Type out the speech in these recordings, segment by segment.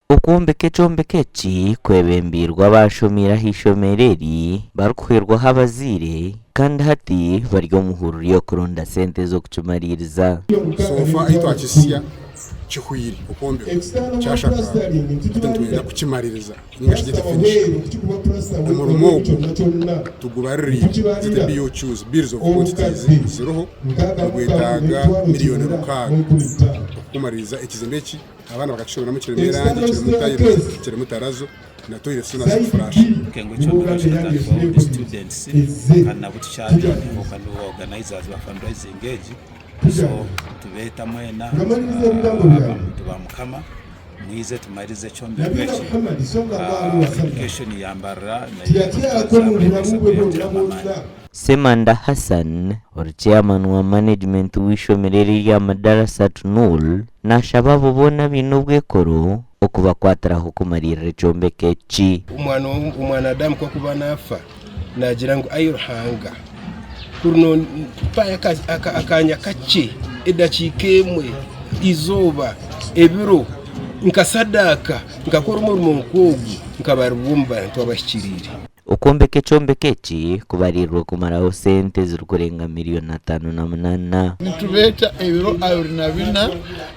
Okwombeka ekyombeko eki kwebembeirwe abaashomeire aha ishomero eri barikuhwerwaho abazaire kandi hati bari omu hururu y'okuronda sente z'okukimariiriza. So far ahi twakisya kihweire okwombekwa kyashakaara hati nitwenda kukimaririza ninga shi gye finish. Omurimo ogu tugubaririire ziti BOQs, Bills of Quantities, ziriho nigwetaaga miriyoni rukaaga okukumaririza ekizimbe eki. Abaana bakakishomeramu kirimu erangi, kirimu tiles, kirimu tarazo na toilets zoona zirikufurasha. Nkengu ekyombeko kikatandikwaho the students kandi nabo tukyabine kwonka nibo organizers ba fundraising egi so nitubeeta mwena abantu ba mukama mwije tumaririze ekyombeko eki education ya Mbarara nayo kweyongyeramu amaani. Ssemanda Hassan ori chairman wa management w'eishomero eri erya Madarasat Nool naashaba abo boona abaine obwekoro okubakwatiraho kumariirira ekyombeko eki. Omwana Omwanadamu ku akuba naafa, naagira ngu, Ai Ruhanga, kuri nompayo akaanya kakye, edakiika emwe, eizooba, ebiro, nkasadaaka, nkakora omurimo nk'ogu, nkabarirwa omu bantu abahikiriire. Okwombeka ekyombeko eki kubariirwe kumaraho sente ezirikurenga miriyoni 58. Nitubeeta ebiro 24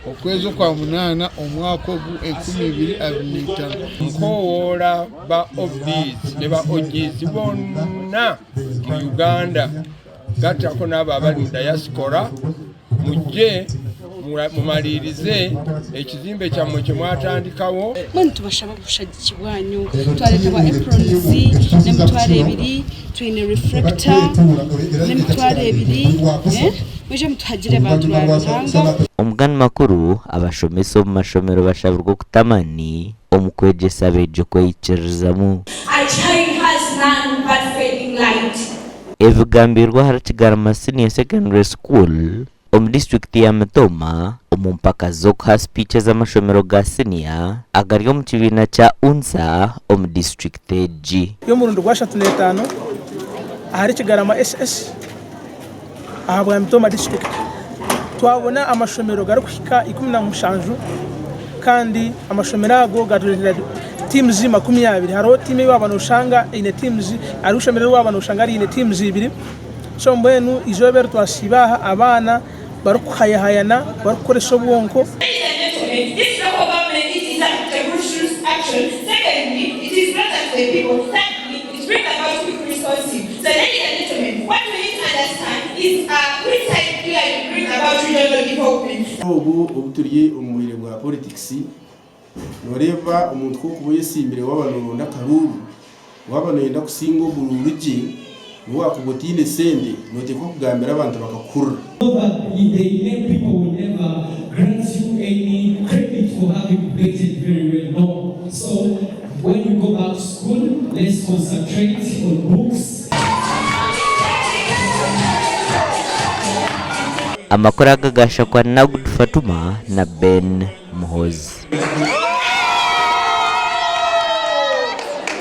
okwezi okwa munaana omwaka ogu 2025. Nkowoora ba OBs ne ba OGs bonna mu Uganda gattako n'abo abali mu diaspora mujje mumaliirize ekizimbe kyammwe kye mwatandikawo. Mbwenu nitubashaba obushagiki bwanyu. Twareeta bwa aprons n'emitwaro ebiri, twine reflector n'emitwaro ebiri, mwije mutuhagire bantu ba Ruhanga. Omugani makuru, abashomesa omu mashomero bashabirwe okuta amaani omu kwegyesa abeegi okweyikiririzamu. A child has none but fading light. Ebigambirwe ahari Kigarama Senior Secondary School omu disiturikiti ya Mitooma omu mpaka z'okuha sipiiki ez'amashomero ga siniya agari omu kibiina kya UNSA omu disiturikiti egi. y'omurundi gwa 35 ahari Kigarama SS ahabwa Mitooma disiturikiti. Twabona amashomero garikuhika 17 kandi amashomero ago gatureetera tiimuzi 20. Hariho tiimu ei waaba nooshanga eine tiimuzi, hariho eishomero eri waaba nooshanga riine tiimuzi ibiri. So mbwenu eizooba eri twasiiba aha abaana barikuhayahayana barikukoresa obwonko. Ladies and gentlemen, this local government it is a grassroots action, secondly it is closer to the people, thirdly it brings about quick responsive. So ladies and gentlemen, what we need to understand is which side clearly brings about regional development. Obu obu turi omu bwire bwa politikisi, nooreeba omuntu ku orikuba oyesiimire waaba nooronda akaruuru, waaba nooyenda kusinga oburuuru gye, n'obu waakuba otaine sente, nooteekwa kugambira abantu bakakuhurira. Amakuru aga gashakwa Nagud Fatuma na Ben Muhoozi.